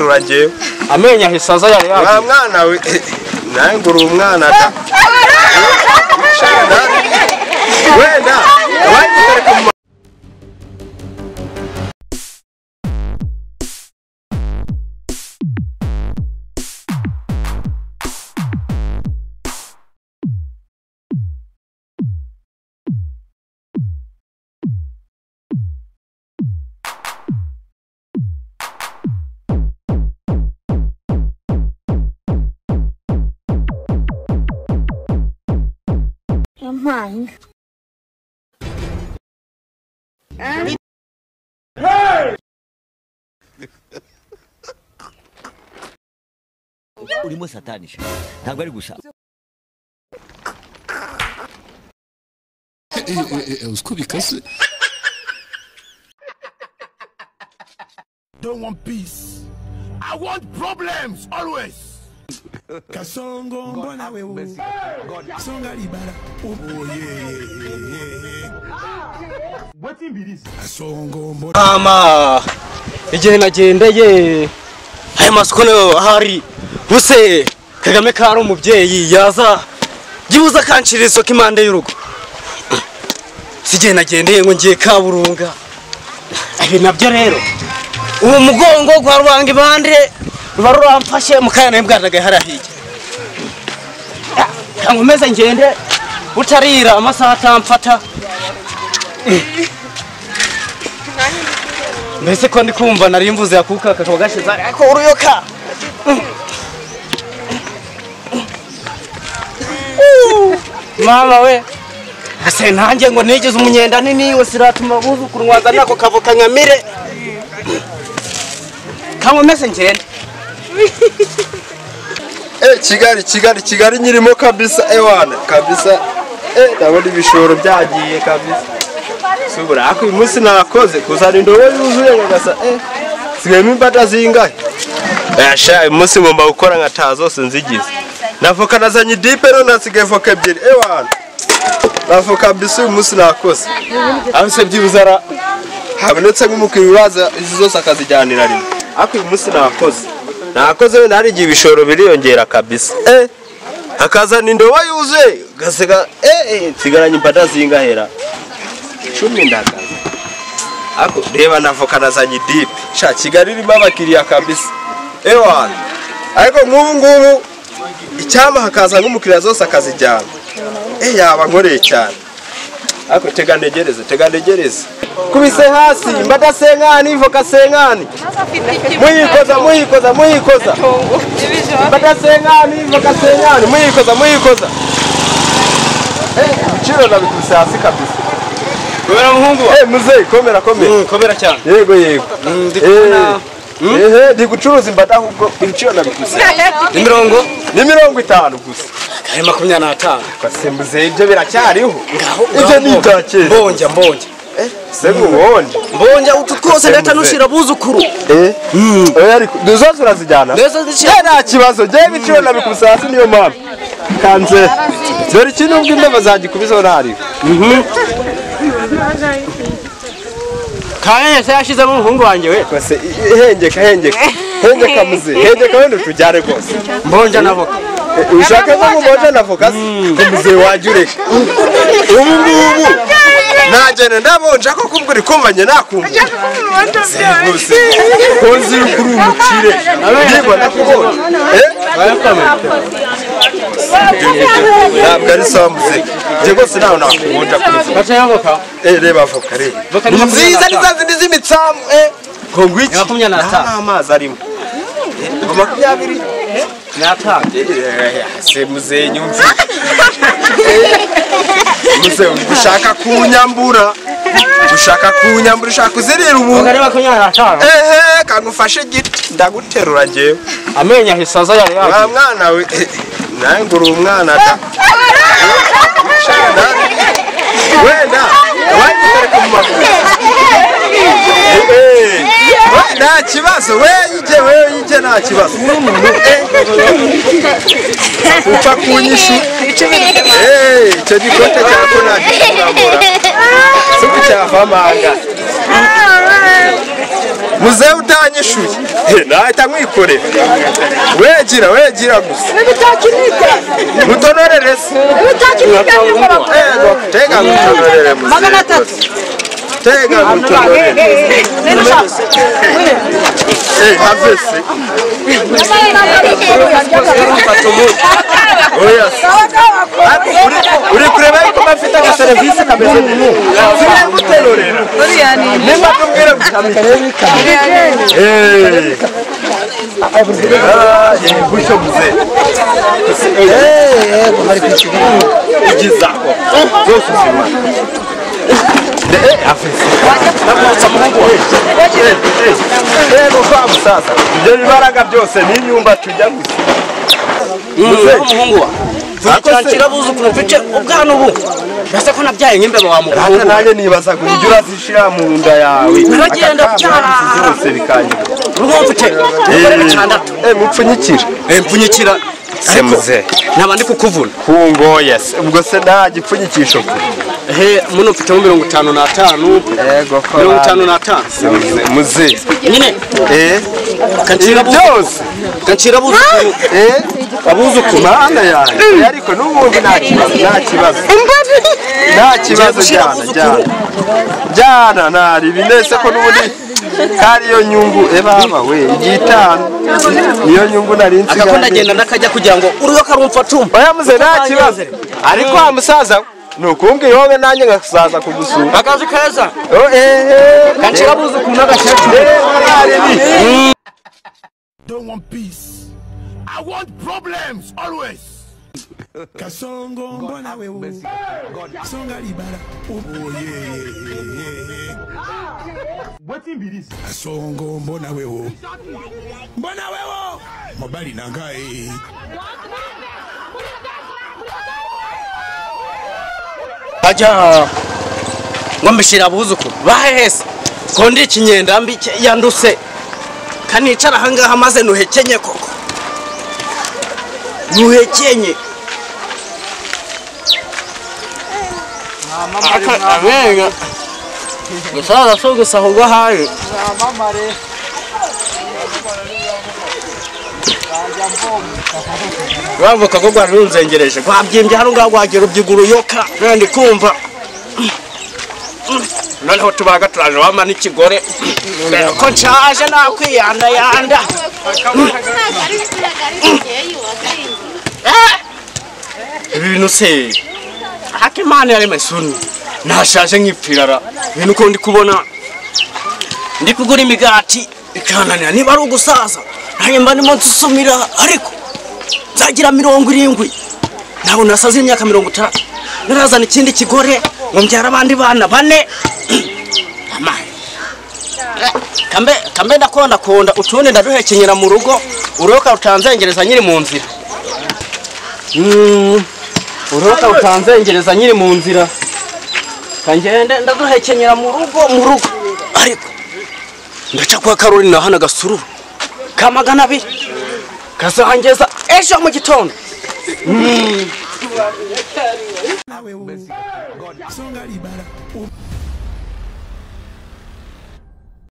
Uragiye amenyo ahise aza yari yagiye. Wa mwana we, nawe ngo uri umwana da. Wenda wajya. Mine. Hey! Urimo satanisha ntabwo ari gusa. Don't want peace. I want problems always. Kasongo mbona wewe songa libala. Oh yeah yeah. What in be this? Kasongo mbona ama igihe nagendeye aya masoko nayo ahari buse Kagame kari umubyeyi yaza gibuza kancira isoko impande y'urugo. Sigihe nagendeye ngo ngiye Kaburunga. Ibi nabyo rero uwo mugongo gwa rubanga ibande ruba ruramfashe mukaya nawe hariya hirya. Nkomeze ngende utarira amasaha atamfata. Mbese ko ndi kumva nari mvuze yakuka kakaba gashize ariko uruyoka. Mama we ase nanjye ngo nigeze umunyenda nini we siratuma buzukuru nwaza nako kavoka nkamire. Kankomeze ngende. Kigali Kigali Kigali nyirimo kabisa ewana kabisa. Ndabona ibishoro byagiye kabisa. Subura ako uyu munsi nakoze kuzana indobo yuzuye ngasa sigayemo imbata zingahe. Sha uyu munsi ngomba gukora nka ta zose nzigize. Navoka nazanye dipe none nasigaye voka ebyiri ewana. Navoka kabisa uyu munsi nakoze. Aho byibuzara habonetse nk'umukiriya uraza izi zose akazijyanira rimwe. Ako uyu munsi nakoze. Nakoze wenda hari igihe ibishoro biriyongera kabisa. Akazana indobo yuzuye gasega nsigaranye imbata zingahera 10 ndagaza. Ako reba navoka nazanye dipe. Sha Kigali irimo abakiriya kabisa. Ewana. Ariko nk'ubu ngubu icyama hakaza nk'umukiriya zose akazijyana. Yaba nkoreye cyane. Ako tega ndegereze, tega ndegereze. Kubise hasi imbata senkani ivoka senkani. Muyikoza muyikoza muyikoza. Imbata senkani ivoka senkani muyikoza muyikoza. Ibiciro nabikubise hasi kabisa. Komera muhungu. Muzeyi komera komera. Komera cyane. Yego yego. Ndi kubona ndi gucuruza imbata ahubwo ibiciro nabikubise. Ni mirongo? Ni 50 gusa. Kare 25. Kwase muzeyi ibyo biracyariho. Ngaho ibyo ni ibyakera. Mbonja mbonja. Se ngubonje. Mbonja utu twose leta nushira buzukuru. Oya ariko duzoze urazijyana. Nta kibazo je ibiciro nabikubise hasi niyo mpamvu. Kanze. Dore iki nubwo indabo zagikubizaho ntariho. Kaye se yashizemo umuhungu wanjye we. Kwase hengeka hengeka. Hengeka muze. Hengeka wenda tujyare rwose. Mbonja navoka. Ushaka ko mbonja navoka se? Muze wajye ureka. Ubu ngubu nagenda ndabonja ko kumbwira ikumvanye nakumva. Konzi kuri umukire. Yego nakubonye. Ntabwo ari sawa muze. Je rwose nawe nakubonja kuri. Bacha yavoka. Reba avoka reba. Nziza ni zazindi z'imitsamu Ngo ngwiki. 25. Amazi arimo. 20. N'atanu. Se muze nyumva. Muze ushaka kunyambura. Ushaka kunyambura ushaka kuzirira ubu. Kare 25. Kangufashe igiti ndaguterura ngewe. Amenyo ahise aza yari yagiye. Wa mwana we nawe ngo uri umwana da. Wenda wajya mu maguru. Nta kibazo we yije we yije nta kibazo. Upfa kunyishu. Icyo gikote cyako nagikuramura. Suku cyavamanga. Muzehe utanyishuye nahita nkwikorera. Wegira wegira gusa. Mutonorere se. Tega mutonorere muzehe. 300. Tega mutonorere. Have se. Oya. Uri kureba yuko bafite aga service kameze neza. Mutonorera. Nimba kumbwira gutamika. Gutyo muzehe. Bari kwikigali. Igizako. Zose uzima. Yego kwa musaza. Ibyo bibaraga byose ni imyumba tujya gusa. Umuhungu wa. Tukancira buzukuru mfite ubwana ubu. Base ko nabyaye nk'imbeba wa muhungu. Rata nanjye nibaza ngo ujye urazishira mu nda yawe. Naragenda byara zose bikanyura. Urugo mfite umugore bitandatu. Mupfunyikira. Mpfunyikira. Se muzehe. Naba ndi kukuvuna. Kungoye se. Ubwo se nta gipfunyikisho. Muno mfitemo 55. Yego ko. 55. Muzehe. Nyine. Kancira byose. Kancira buzukuru. Abuzukuru mana yanjye. Ariko n'ubundi nta kibazo, nta kibazo. Nta kibazo jyana. Jyana nari binese ko n'ubundi kari yo nyungu ebaba we igitano. Niyo nyungu nari nsigaye. Akakunda genda ndakajya kugira ngo uruyoka rumfa tumba. Oya muze nta kibazo. Ariko wa musaza nukumbwira wowe nanjye ngasaza kugusura. Akazi keza. Kancira buzukuru n'agakecuru. Don't want peace. I want problems always. Kasongo mbona wewe. Songa libala. Oh yeah. What be this? Kasongo mbona wewe. Mbona wewe. Mobali nangai. Aja. Ngombishira abuzukuru bahehese. Kondi ikinyenda mbi yanduse. Kanicara hangaha maze nuhekenye koko. Nuhekenye. Amenga. Gusaza so gusa ahubwo haye. Bavuka ko rwari runzengereje. Rwabyimbye hano ngaho rwagira ubyiguruyoka. Nandi kumva. Noneho tubaga turaje wama n'ikigore. Ko nshaje nakwiyanda yanda. Ibintu se Hakimana yari masuni. Nashaje nkipfirara. Ibintu ko ndi kubona ndi kugura imigati ikananira niba ari ugusaza. Nanjye mba ndimo nsumira ariko nzagira 70. Ntabwo nasaze imyaka 60. Narazana ikindi kigore ngo mbyara abandi bana bane. Kambe kambe ndakonda konda utundi ndaduhekenyera mu rugo uroka utanzengereza nyiri mu nzira. Uroka utanzengereza nyiri mu nzira. Kangende ndaduhekenyera mu rugo ariko ndaca kwa Karoli na hana gasururu ka 200 kazangeza ejo mu gitondo. Songa libala.